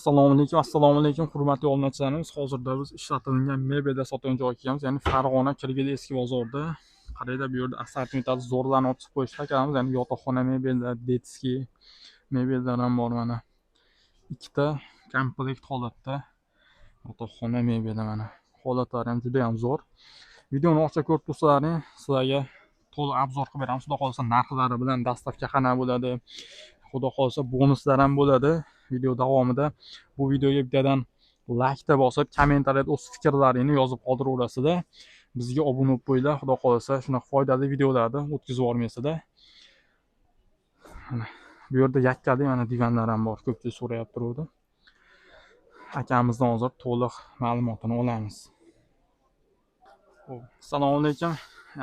Assalomu alaykum, assalomu alaykum, hurmatli obunachilarimiz. Hozirda biz ishlatilgan mebellar sotadigan joyga kelganmiz, ya'ni Farg'ona Kirgili eski bozorda. Qaranglar, bu yerda assortimentni zo'rlarni ochib qo'yishdi akamiz, ya'ni yotoqxona mebellar, детский mebellar ham bor mana. Ikkita komplekt holatda yotoqxona mebeli mana. Holatlari ham juda ham zo'r. Videoni oxirigacha ko'rib tursalaring, sizlarga to'liq обзор qilib beramiz. Xudo xohlasa, narxlari bilan, доставка qanaqa bo'ladi, xudo xohlasa, bonuslar ham bo'ladi video davomida. Bu videoga bittadan laykda bosib, kommentariyada o'z fikrlaringni yozib qoldiraverasizlar. Bizga obuna bo'lib qo'yinglar, xudo xohlasa, shunaqa foydali videolarni o'tkazib yubormaysizlar. Mana bu yerda yakkali mana divanlar ham bor, ko'pchilik so'rayapti turuvdi. Akamizdan hozir to'liq ma'lumotini olamiz. Xo'p, assalomu alaykum.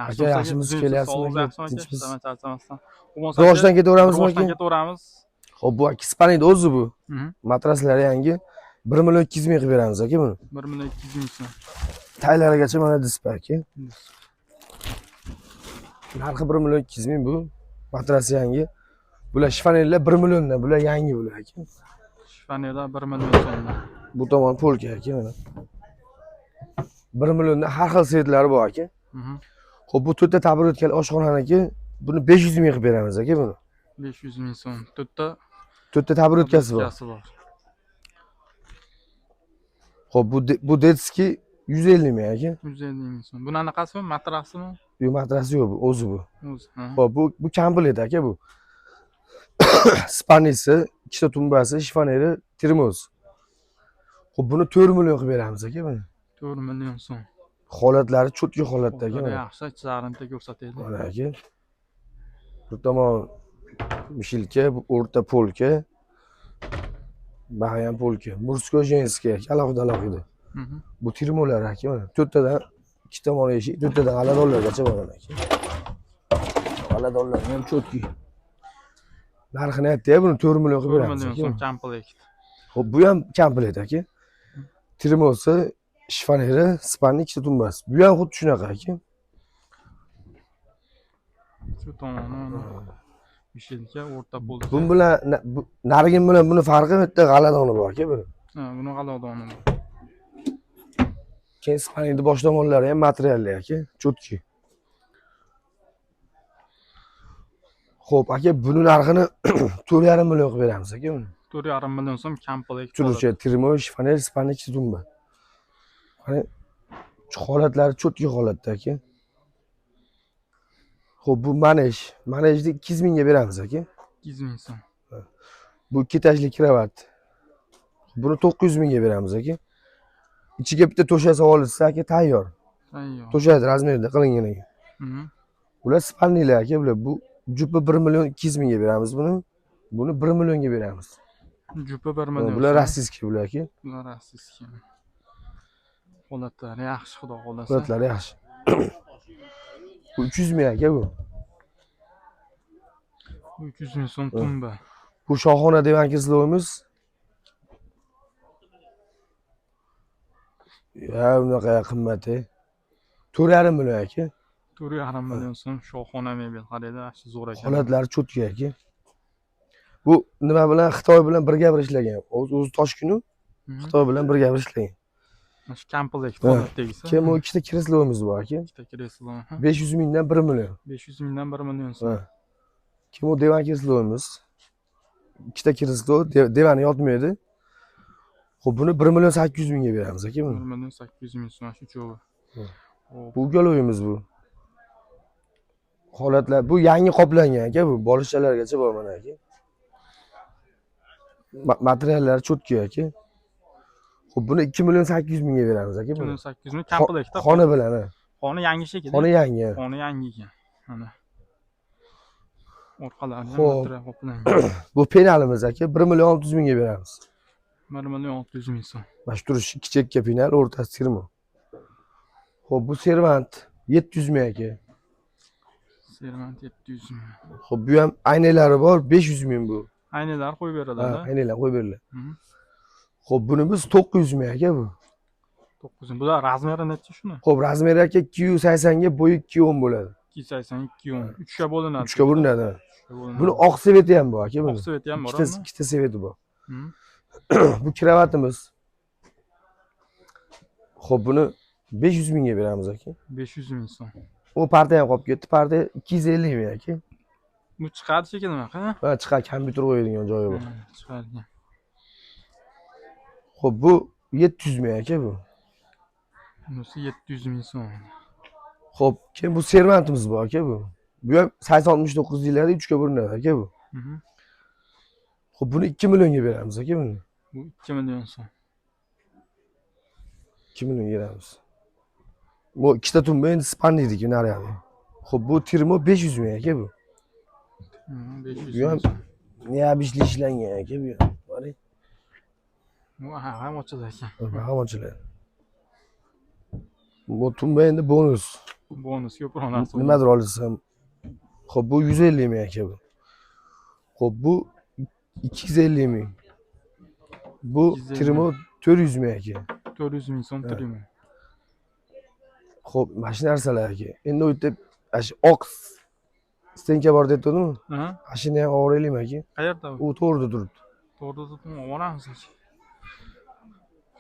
Aka, yaxshimisiz, kelyapsizmi aka? Yaxshimi aka? Tinchmisiz? Charchamasdan. Bo'lmasa Bir boshdan ketaveramizmi boshdan aka? ketaveramiz. Xo'p, bu aka спальник o'zi bu. Matraslari yangi. 1 million 200 ming qilib beramiz aka buni. 1 million 200 ming so'm. Taylarigacha mana dispa aka. Narxi 1 million 200 ming bu. Matrasi yangi. Bular shifonerlar 1 milliondan, bular yangi bular aka. Shifonerlar 1 million so'mdan. Bu tomon polka aka mana. 1 milliondan har xil цвет lari bor aka. Xo'p, bu to'rtta taburetkali oshxonaniki, buni 500 ming qilib beramiz aka buni. 500 ming so'm. To'rtta To'rtta taburetkasi bor. Taburetkasi bor. Xo'p, bu детский 150 ming aka. 150 ming so'm. Buni anaqasimi, matrasimi? Yo'q, matrasi yo'q, bu o'zi bu. O'zi. Ha. Xo'p, bu komplekt aka bu. Спальник si, ikkita tumbasi, shifoneri, termos. Xo'p, buni 4 million qilib beramiz aka buni. 4 million so'm. Holatlari чётко holatda aka Holatlari mana. yaxshi, ichlarini bitta ko'rsataylik. Mana aka. Bir tomon вешалка, bu o'rta polka. Bag'i ham polka. Мужской, женский aka, alohida alohida. Bu termolar aka mana. To'rttadan ikki tomon eshik, to'rttadan g'aladonlargacha bor mana aka. G'aladonlar ham чётко. Narxini aytdi-ya, buni 4 million qilib 4 beramiz million aka. so'm komplekt. Xo'p, bu ham komplekt aka. Termosi, shifoneri, спальник, ikkita tumbasi. Bu ham xuddi shunaqa aka. Shu tomoni mana. Вешалка, o'rta polka. Bun bilan narigin bilan buni farqi bitta g'aladoni bor aka buni. Ha, buni g'aladoni bor. Keyin спальник ni bosh tomonlari ham materialli aka, чётко. Xo'p, aka, buni narxini 4,5 million qilib beramiz aka buni. 4,5 million so'm komplekt. Turlicha termos, shifoner, спальник, ikkita tumba. Qani, holatlari чётко holatda aka. Xo'p, bu manej. Manejni 200 mingga beramiz aka. 200 ming so'm. Bu ikki etajli krovat. Buni 900 mingga beramiz aka. Ichiga bitta to'shak olinsa aka, tayyor. Tayyor. To'shak razmerida qilingan ekan. Bular спальник lar aka, bular. Bu jupi 1 million 200 mingga beramiz buni. Buni 1 millionga beramiz. Jupi 1 million Bular so'm. Российский bular aka. Bular российский. Holatlari yaxshi, xudo xohlasa. Holatlari yaxshi. Bu 300 ming aka bu. Bu 300 ming so'm tumba. Bu shohona divan kreslomiz. Ya bunaqa qimmat. 4,5 million aka. 4,5 million so'm shohona mebel. Qaranglar, yaxshi zo'r ekan. Holatlari чётко aka. Bu nima bilan, Xitoy bilan birga bir ishlagan. O'zi Toshkent Xitoy bilan birga bir ishlagan. Mana shu komplekt Ha. holatdagisi. Keyin bu ikkita kreslomiz bor aka. Ikkita kreslo. Ha. 500 mingdan 1 million. 500 mingdan 1 million so'm. Ha. Keyin bu divan kreslomiz. Ikkita kreslo, divani yotmaydi. Xo'p, buni 1 million 800 mingga beramiz aka buni. 1 million 800 ming so'm shu uchovi. Ha. Xo'p, Bu ugolovimiz bu. Holatlar bu yangi qoplangan aka bu. Bolishchalargacha bor mana aka. Materiallari чётко aka. Xo'p, buni 2 million 800 mingga beramiz aka 2 buni. million 800 ming komplektda. Xona bilan, ha. Xona yangi shekilli. Xona yangi. Xona yangi ekan. Mana. Orqalari ham Xo'p. material qoplangan. Bu penalimiz aka 1 million 600 mingga beramiz. 1 million 600 ming so'm. Mana shu turish ikki chekka penal, o'rtasi termo. Xo'p, bu servant 700 ming aka. Servant 700 ming. Xo'p, bu ham aynalari bor, 500 ming bu. Aynalar qo'yib Ha, beriladi. aynalar qo'yib beriladi. Xo'p, buni biz 900 ming aka bu. 900 ming. Bular razmeri necha shuni? Xo'p, razmeri aka 280 ga, bo'yi 210 bo'ladi. 280 210. 3 ga bo'linadi. 3 ga bo'linadi. 3 ga bo'linadi. Buni oq цвет i ham bor aka buni. Oq цвет i ham bor. Ikkita цвет i bor. Bu kravatimiz. Xo'p, buni 500 mingga beramiz aka. 500 ming so'm. U parda ham qolib ketdi. Parda 250 ming aka. Bu chiqadi shekilli aka. Ha, chiqadi, kompyuter qo'yadigan joyi bor. Chiqadi. Xo'p, bu 700 ming aka bu. Bunisi 700 ming so'm. Xo'p, keyin bu servantimiz bor aka bu. Bu ham 80-69 yillarda 3 ga bo'linadi aka bu. Xo'p, buni 2 millionga beramiz aka buni. Bu 2 million so'm. 2 millionga beramiz. Bu ikkita tumba endi spanniydiki nariyadi. Xo'p, bu termo 500 ming aka bu. 500 Bu ham ming so'm. необычный ishlangan aka bu ham. Qarang. Bu ham ochiladi ekan. Ham ochiladi. Bu tumba endi bonus. Bonus ko'proq narsa. Nimadir olsam. Xo'p, bu 150 ming aka bu. Xo'p, bu 250 ming. Bu 250 termo 400 ming aka. 400 ming so'm termo. Xo'p, mana shu narsalar aka. Endi u yerda mana shu oq стенка bor deb turdimi? Ha? Mana shuni ham olib aka. Qayerda u? U to'g'rida turibdi. To'g'rida turibdi, olamiz aka.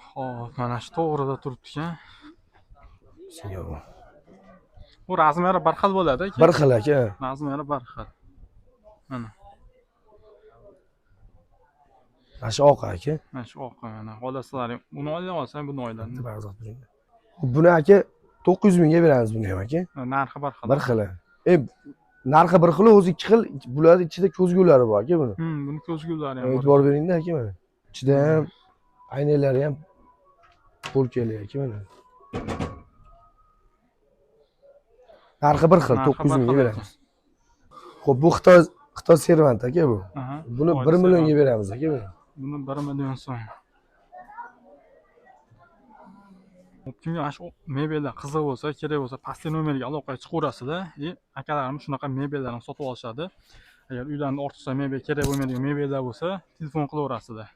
Xo'p, mana shu to'g'rida turibdi ekan. Senga bu. Bu размер i bir xil bo'ladi aka. Bir xil aka. Размер i bir xil. Mana, Mana shu oq aka. Mana shu oq mana. Olasizlar, buni olsang, buni oladi. Uzoq turing. Buni aka 900 mingga beramiz buni ham aka. Narxi bir xil. Bir xil. Narxi bir xil, o'zi ikki xil. Bularni ichida ko'zgulari bor aka buni. Buni ko'zgulari ham bor. E'tibor beringda aka mana. Ichida ham aynaklari ham polkali aka mana. Narxi bir xil, Narxi 900 bir mingga xil beramiz. Xo'p, bu Xitoy servant aka bu. Aha. Buni Xitoy 1 millionga servant. Beramiz aka buni. Buni 1 million so'm. Kimga mana shu mebellar qiziq bo'lsa, kerak bo'lsa, pastki nomerga aloqaga chiqaverasizlar. И akalarimiz shunaqa mebellarni sotib olishadi. Agar uylarida ortiqcha mebel kerak bo'lmaydigan mebellar bo'lsa, telefon qilaverasizlar.